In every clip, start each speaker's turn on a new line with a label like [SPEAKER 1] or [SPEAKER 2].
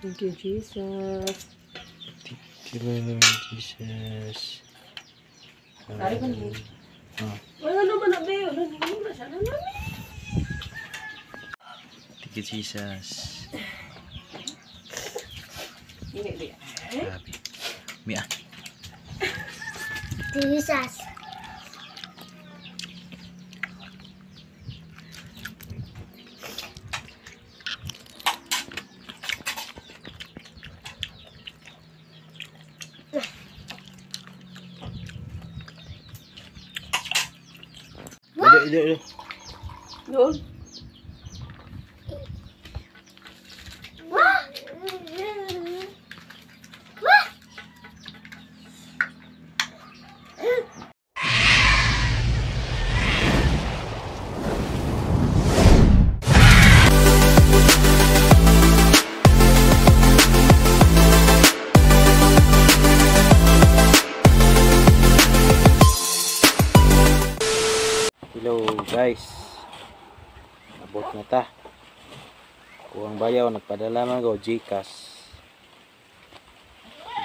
[SPEAKER 1] Thank you, Jesus.
[SPEAKER 2] Thank you, Lord Jesus.
[SPEAKER 1] Ay, man.
[SPEAKER 2] Ah.
[SPEAKER 1] Wala naman na, be. Wala naman na siya naman.
[SPEAKER 2] Thank you, Jesus.
[SPEAKER 1] Hindi, di.
[SPEAKER 2] Grabe. Mia.
[SPEAKER 3] Jesus.
[SPEAKER 2] Ide, ide, ide.
[SPEAKER 1] Doon.
[SPEAKER 3] Wah! Wah!
[SPEAKER 2] Hello guys. Abot na ta. Kuwang bayaw nagpadala man go GCash.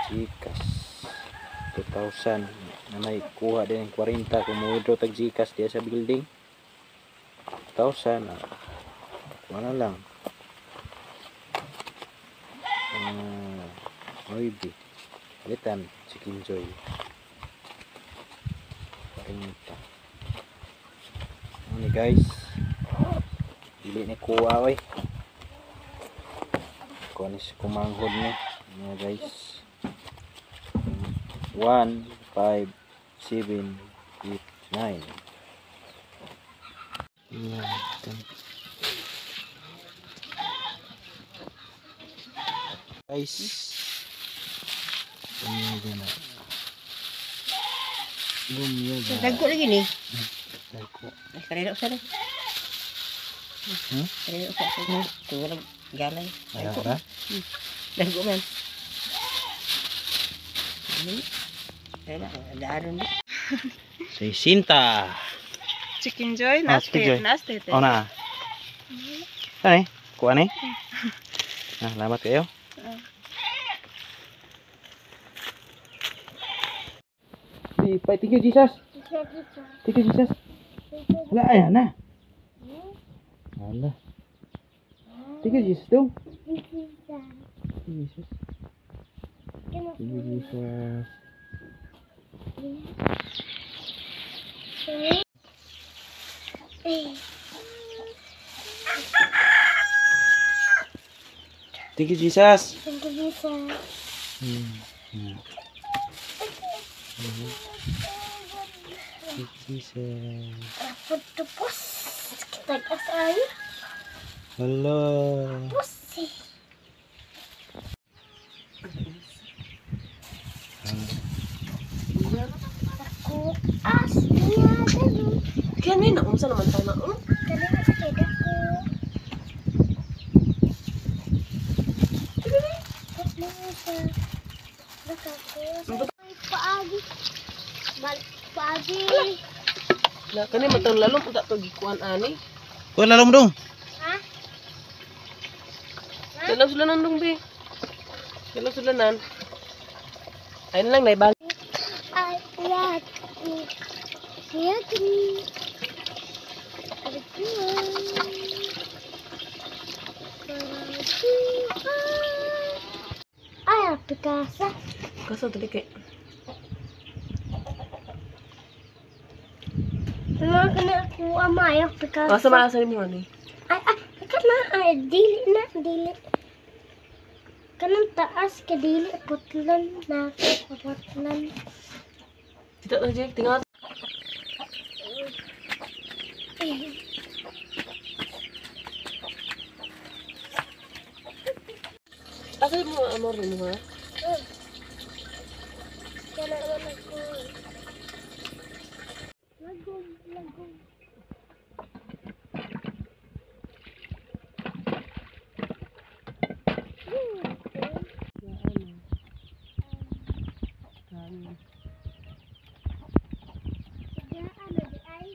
[SPEAKER 2] GCash 2,000 na may kuha din ng 40 kung mo-withdraw tag GCash diya sa building. 2,000. Kuha na lang. 9. Palitan Chicken Joy. 40. Ano ni guys? Dili ni kuha oy. Kuha ni si kumanghod ni. Ano guys? 1, 5, 7, 8, 9. 9, 10. Guys. Lumiyaga na. Lumiyaga.
[SPEAKER 4] Dagko lagi ni.
[SPEAKER 2] Dagko.
[SPEAKER 4] Ay, kanina usa na.
[SPEAKER 2] Hmm?
[SPEAKER 4] Kanina usa. Tuwa lang galay.
[SPEAKER 2] Wala
[SPEAKER 4] Dagko.
[SPEAKER 2] ba?
[SPEAKER 4] Dagko man. Wala, daaron ni.
[SPEAKER 2] Seisinta.
[SPEAKER 5] Chicken Joy,
[SPEAKER 2] Ah, Chicken Joy.
[SPEAKER 5] naste, naste.
[SPEAKER 2] Oh na. Ano eh? Kuha ni? Ah, salamat kayo. Thank you, Jesus. Thank you, Jesus. Wala, ayan na. Wala. Thank you, Jesus daw. Thank you, Jesus. Thank you, Jesus. Thank you, Jesus.
[SPEAKER 3] Thank you, Jesus.
[SPEAKER 2] Thank you, Jesus.
[SPEAKER 3] Pagtapos, kitag-asay.
[SPEAKER 2] Hello.
[SPEAKER 3] Pussy. Ako as niya dali.
[SPEAKER 1] Kaya na unsa naman ta na. Oh?
[SPEAKER 3] Dali na kay dako. Paagi. Balik paagi.
[SPEAKER 1] Na kani matang lalom unta to gikuan ani.
[SPEAKER 2] Kuha lalom dong.
[SPEAKER 3] Ha?
[SPEAKER 1] Dalam sulanan dong be. Dalam sulanan. Ayun lang naibag.
[SPEAKER 3] Ay, lahat ko. Siya kini. Ay, Picasso.
[SPEAKER 1] Kaso dali kay.
[SPEAKER 3] Wala ka na ako, ama. Ayaw, Picasso.
[SPEAKER 1] Asa maasa nimo ani?
[SPEAKER 3] Ay, ay, kana, ay, dili na, dili. Kanang taas, kadili, putlan na, putlan.
[SPEAKER 1] Dito na Jake, tingnan. Asa mo amor nimo ha?
[SPEAKER 3] Kana naman ako. Lagom, lagom. Ano di ay?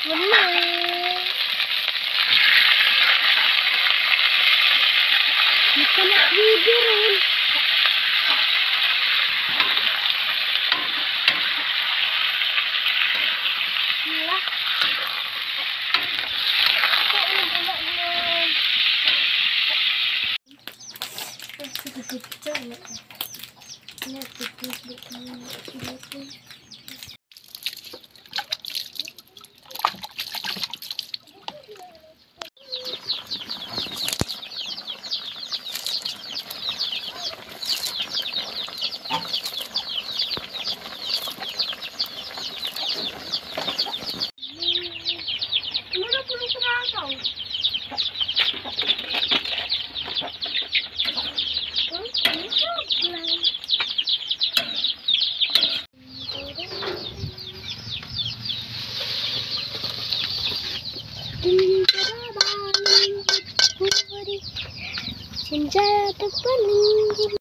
[SPEAKER 3] Wala. Kita na video ron. Wala. Ito ang wala na. Sige, picture na. Na, picture na. Mura po sa rakaw.